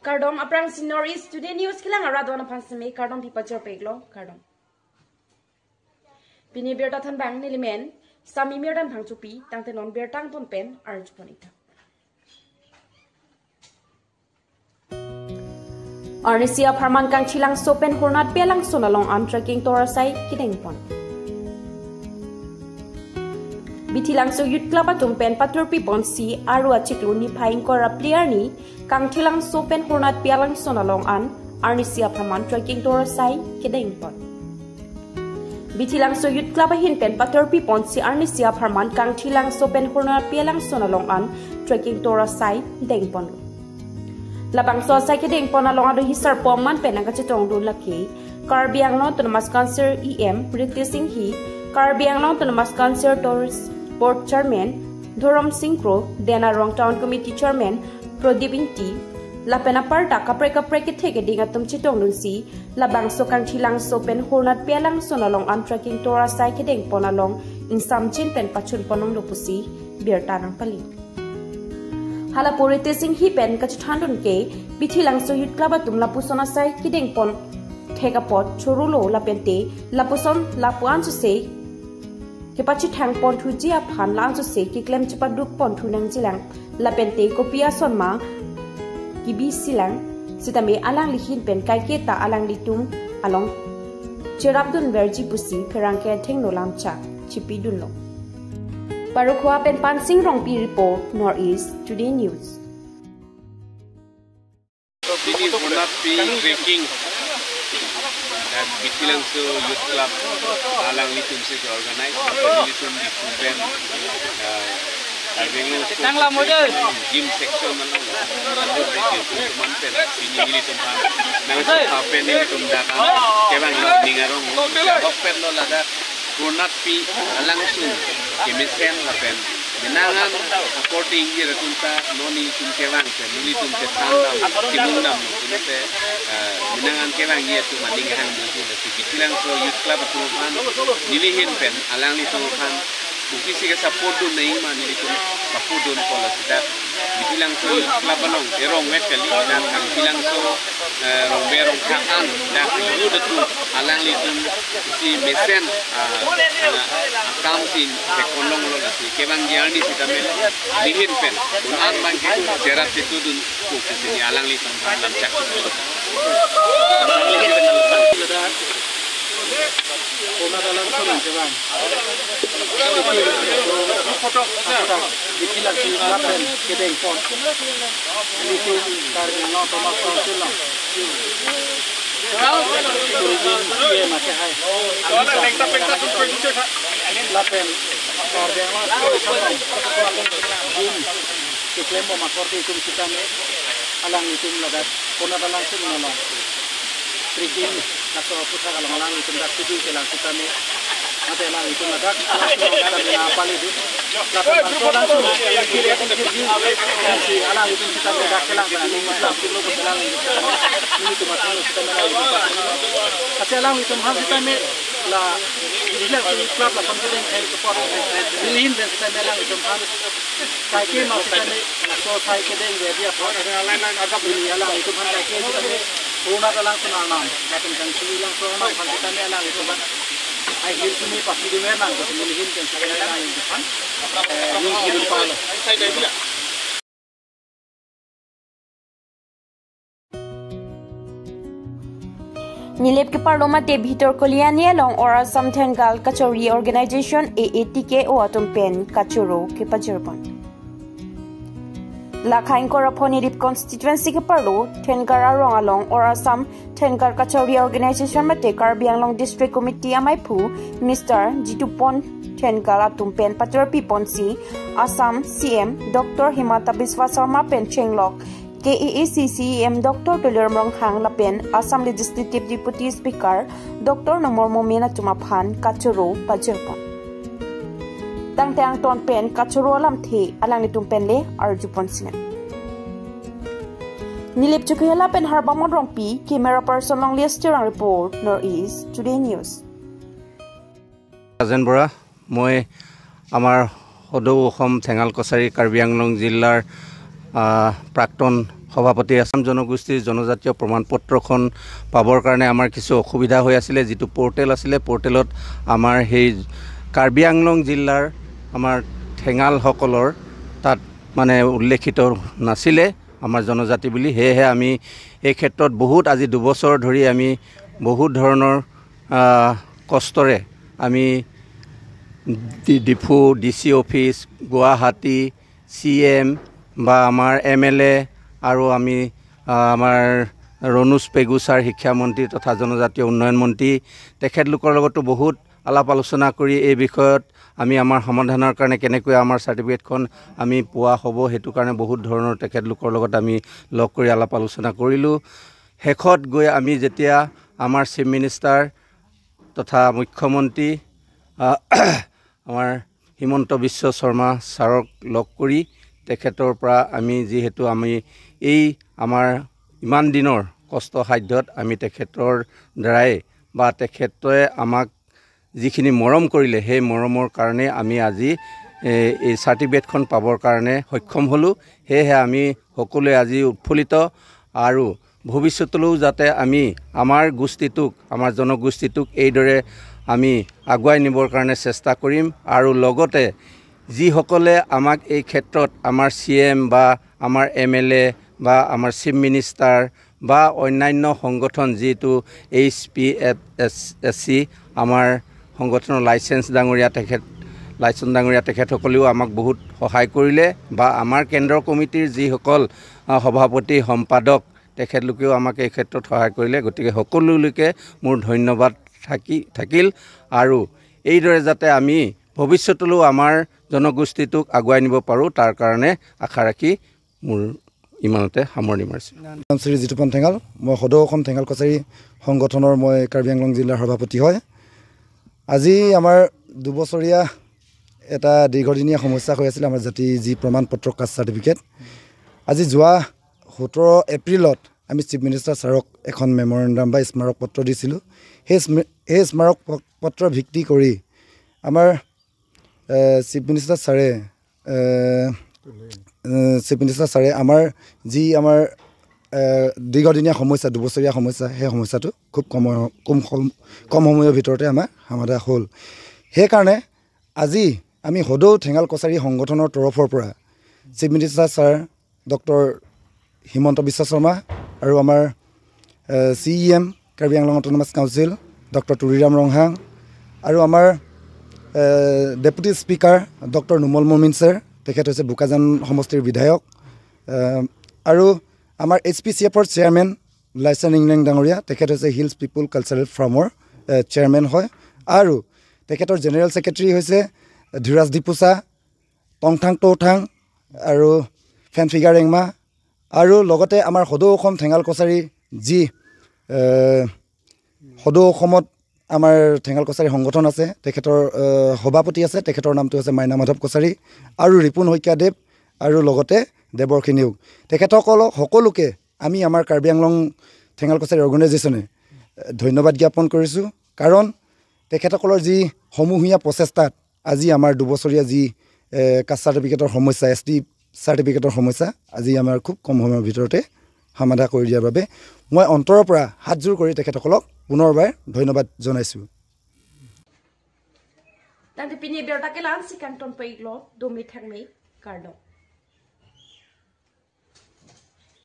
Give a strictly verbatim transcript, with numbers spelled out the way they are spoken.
Kardom, aphrangsi North East Today News kelang arat do-an aphan seme kardom pi pajirpiklo, kardom. Pini birta thanbang nelimen Sami Mirdan Phangchopi, tangte non birta angton pen arjupon ik tha. Arnisi apharman Kangthilangso pen Hornatpi alangsun along an trekking tour asai kedengpon. Bithilangso Youth Club atum pen paturpiponsi Aru achiklo niphai ingkoi ra phli arni Kangthilangso pen Hornatpi alangsun along an arnisi apharman trekking tour asai kedengpon. Bithilangso Youth Club ahin pen paturpiponsi arnisi apharman Kangthilangso pen Hornatpi alangsun along an trekking tour asai dengpon. Labangso asai kedengpon along ado hisar pom man pen nangkachetongdun lake Karbi Anglong Autonomous Council E M Ritesh Enghi, Karbi Anglong Autonomous Council Tourist Board Chairman Dhorom Sing Kro, Dena Rong Town Committee Chairman Pradip Ingti, lapen aparta kaprek kaprek kethe keding atum chetongdunsi labangso Kangthilangso pen Hornatpi alangsun along an trekking tour asai kedengpon along ingsamjin pen pachunpon longlo pusi birta nangpali. Hala pu Ritesh Enghi pen kachethandun ke Bithilangso Youth Club atum lapuson asai kedengpon thek apot chorolo lapente lapuson lapu-an sose kepachethangpon thuji aphan la-an sose keklem chepadukpon thu nangjilang lapente kopi ason ma kebi silang sitame alangli ahin pen kaiketa alanglitum along cherapdunverji pusi pherangke athengno lamchak chipidunlo. Parokhowa pen Pansing Rongpi report, North East Today News. Pini Hornatpi trekking, ah, Bithilangso Youth Club alanglitum si organize, alanglitum di student, ah, Karbi Anglong Sports Association gym section along, along di gym teman pen, pini nelitum aphan nangchepha pen nelitum dak an kevang ning arong, ahokpet lo ladak Hornatpi alangsun kemesen lapen menang an akorte ingjir atum ta non nelitum kevang pen nelitum chethan dam, chimung dam, pulote, eh, menang an kevangji atum aning hang muji lasi Bithilangso Youth Club atum aphan neli ahin pen alanglitum aphan kopi si ke support dun nangji ma nelitum support dunpo lasi dak Bithilangso Youth Club along erong vet kali, dak Kangthilangso, eh, Rongbe Rongkha an dak youth atum alanglitum si mesen, ah, ah, akam si theklonglo lasi kevangji arni sitame neli ahin pen un-an abang ke cherap chetudun ko pusi neli alanglitum aphan lamchak. Hornatpi alangsun kevang. Bithilangso Youth Club pen kedengpon. Nelitum Karbi Anglong Autonomous Council along tourism C M ake hai. Lapen Karbi Anglong Sports along gym keklembom akorte atum sitame alanglitum ladak Hornatpi alangsun along trekking laso aphuthak along alanglitum dak kebi kelang sitame, mate alanglitum ladak alangsun along sitame nangpalidun. Lapen bangso alangsun kiri kiri si alanglitum sitame dak kelang pen aning muslim pulo pusi alanglitum, nelitum atum sitame alanglitum. Kasi alanglitum aphan sitame la Bithilangso Youth Club lason kedeng kai support, neli ahin pen sitame alanglitum aphan kaike ma sitame laso asai kedengverji apot neli alanglitum aphan kaike sitame Hornatpi alangsun arnam lapen Kangthilangso arnam aphan sitame alanglitum aphan ahirjume pasidunver nang pusi neli ahin pen sitame alanglitum aphan, eh, jongsi dun palo. Nilip keparlo mate Bhitor Koliani along All Assam Thengal Kachari Organization, A A T K O atum pen kachoro kepajirpon. Lakha ingkoi ra pho Nilip constituency keparlo Thengar arong along All Assam Thengar Kachari Organization mate Karbi Anglong District Committee amaiphu Mister Jitupon Thengal atum pen paturpiponsi Assam C M Doctor Himanta Biswa Sarma pen chenglok K A A C C E M Doctor Tuliram Ronghang lapen Assam Legislative Deputy Speaker Doctor Numal Momin atum aphan kachoro pajirpon. Tangte angton pen kachoro alamthe alanglitum pen le arjupon sinang. Nilip Chokihola pen Harbamon Rongpi, camera person Longlias Terang report, North East Today News. Rajen বৰা, মই আমাৰ সদৌ অসম থেঙাল কছাৰী কাৰ্বি আংলং জিলাৰ, আহ, প্ৰাক্তন সভাপতি আছাম জনগোষ্ঠীৰ জনজাতীয় প্ৰমাণ পত্ৰখন পাবৰ কাৰণে আমাৰ কিছু অসুবিধা হৈ আছিলে। যিটো পৰ্টেল আছিলে, পৰ্টেলত আমাৰ সেই কাৰ্বি আংলং জিলাৰ আমাৰ ঠেঙালসকলৰ তাত মানে উল্লেখিত নাছিলে আমাৰ জনজাতি বুলি। সেয়েহে আমি এই ক্ষেত্ৰত বহুত, আজি দুবছৰ ধৰি আমি বহুত ধৰণৰ, আহ, কষ্টৰে আমি ডি-, Diphu D C office, Guwahati, C M বা আমাৰ এম এল এ আৰু আমি, আহ, আমাৰ ৰণোজ পেগু ছাৰ, শিক্ষামন্ত্ৰী তথা জনজাতীয় উন্নয়ন মন্ত্ৰী, তেখেতলোকৰ লগতো বহুত আলাপ আলোচনা কৰি এই বিষয়ত আমি আমাৰ সমাধানৰ কাৰণে কেনেকৈ আমাৰ চাৰ্টিফিকেটখন আমি পোৱা হ'ব, সেইটো কাৰণে বহুত ধৰণৰ তেখেতলোকৰ লগত আমি লগ কৰি আলাপ আলোচনা কৰিলোঁ। শেষত গৈ আমি যেতিয়া আমাৰ চিফ মিনিষ্টাৰ তথা মুখ্যমন্ত্ৰী, আহ, আমাৰ হিমন্ত বিশ্ব শৰ্মা ছাৰক লগ কৰি তেখেতৰ পৰা আমি যিহেতু আমি এই আমাৰ ইমান দিনৰ কষ্টসাধ্যত আমি তেখেতৰ দ্বাৰাই বা তেখেতে আমাক যিখিনি মৰম কৰিলে, সেই মৰমৰ কাৰণে আমি আজি, এ, এই চাৰ্টিফিকেটখন পাবৰ কাৰণে সক্ষম হ'লোঁ। সেয়েহে আমি সকলোৱে আজি উৎফুল্লিত আৰু ভৱিষ্যতলৈও যাতে আমি আমাৰ গোষ্ঠীটোক, আমাৰ জনগোষ্ঠীটোক এইদৰে আমি আগুৱাই নিবৰ কাৰণে চেষ্টা কৰিম। আৰু লগতে যিসকলে আমাক এই ক্ষেত্ৰত আমাৰ চি এম বা আমাৰ এম এল এ বা আমাৰ চিফ মিনিষ্টাৰ বা অন্যান্য সংগঠন, যিটো এইচ পি এফ এছ চি, আমাৰ সংগঠনৰ লাইচেন্স ডাঙৰীয়া তেখেত, লাইচেন্স ডাঙৰীয়া তেখেতসকলেও আমাক বহুত সহায় কৰিলে বা আমাৰ কেন্দ্ৰ কমিটিৰ যিসকল, আহ, সভাপতি, সম্পাদক, তেখেতলোকেও আমাক এই ক্ষেত্ৰত সহায় কৰিলে। গতিকে সকলোলৈকে মোৰ ধন্যবাদ থাকি, থাকিল। আৰু এইদৰে যাতে আমি ভৱিষ্যতলৈও আমাৰ জনগোষ্ঠীটোক আগুৱাই নিব পাৰোঁ, তাৰ কাৰণে আশা ৰাখি মোৰ ইমানতে সামৰণি মাৰিছোঁ। নাম শ্ৰী জিতুপন ঠেঙাল, মই সদৌ অসম ঠেঙাল কছাৰী সংগঠনৰ মই কাৰ্বি আংলং জিলাৰ সভাপতি হয়। আজি আমাৰ দুবছৰীয়া এটা দীৰ্ঘদিনীয়া সমস্যা হৈ আছিলে আমাৰ জাতি যি প্ৰমাণ পত্ৰ, কাষ্ট চাৰ্টিফিকেট। আজি যোৱা সোতৰ এপ্ৰিলত আমি চিফ মিনিষ্টাৰ ছাৰক এখন মেমৰেণ্ডাম বা স্মাৰক পত্ৰ দিছিলোঁ। সেই স্মৃ-, সেই স্মাৰক প-, পত্ৰ ভিত্তি কৰি আমাৰ, এ, চিফ মিনিষ্টাৰ ছাৰে, এ, এ, চিফ মিনিষ্টাৰ ছাৰে আমাৰ যি আমাৰ, এ, দীৰ্ঘদিনীয়া সমস্যা, দুবছৰীয়া সমস্যা, সেই সমস্যাটো খুব কম, কম, কম, কম সময়ৰ ভিতৰতে আমাৰ সমাধা হ'ল। সেইকাৰণে আজি আমি সদৌ ঠেঙাল কছাৰী সংগঠনৰ তৰফৰ পৰা chief minister sir doctor Himanta Biswa Sarma আৰু আমাৰ, এ, C E M Karbi Anglong autonomous council doctor Tuliram Ronghang আৰু আমাৰ, এ, deputy speaker doctor Numal Momin sir, তেখেত হৈছে বোকাজান সমষ্টিৰ বিধায়ক, এ, আৰু আমাৰ এইচ পি চি এফৰ চেয়াৰমেন লাইচেন ইংলেং ডাঙৰীয়া, তেখেত হৈছে হিলছ পিপুল কালচাৰেল ফৰামৰ, এ, চেয়াৰমেন হয় আৰু তেখেতৰ জেনেৰেল ছেক্ৰেটেৰী হৈছে ধীৰাজ ডিপুচা, টংথাং টৌথাং আৰু ফেনফিগা ৰেংমা আৰু লগতে আমাৰ সদৌ অসম ঠেঙাল কছাৰী যি, এ, সদৌ অসমত আমাৰ ঠেঙাল কছাৰী সংগঠন আছে, তেখেতৰ, এ, সভাপতি আছে, তেখেতৰ নামটো হৈছে মাইনা মাধৱ কছাৰী আৰু ৰিপুণ শইকীয়া দেৱ আৰু লগতে দেৱৰ্ষি নেওগ। তেখেতসকলক সকলোকে আমি আমাৰ কাৰ্বি আংলং ঠেঙাল কছাৰী অৰ্গেনাইজেশ্যনে, এ, ধন্যবাদ জ্ঞাপন কৰিছোঁ, কাৰণ তেখেতসকলৰ যি সমূহীয়া প্ৰচেষ্টাত আজি আমাৰ দুবছৰীয়া যি, এ, কাষ্ট চাৰ্টিফিকেটৰ সমস্যা, এছ টি চাৰ্টিফিকেটৰ সমস্যা আজি আমাৰ খুব কম সময়ৰ ভিতৰতে সমাধা কৰি দিয়াৰ বাবে মই অন্তৰৰ পৰা হাতযোৰ কৰি তেখেতসকলক পুনৰবাৰ ধন্যবাদ জনাইছোঁ। Tangte pini birta kelang si kangton pei lo, domi thangmi, kardom.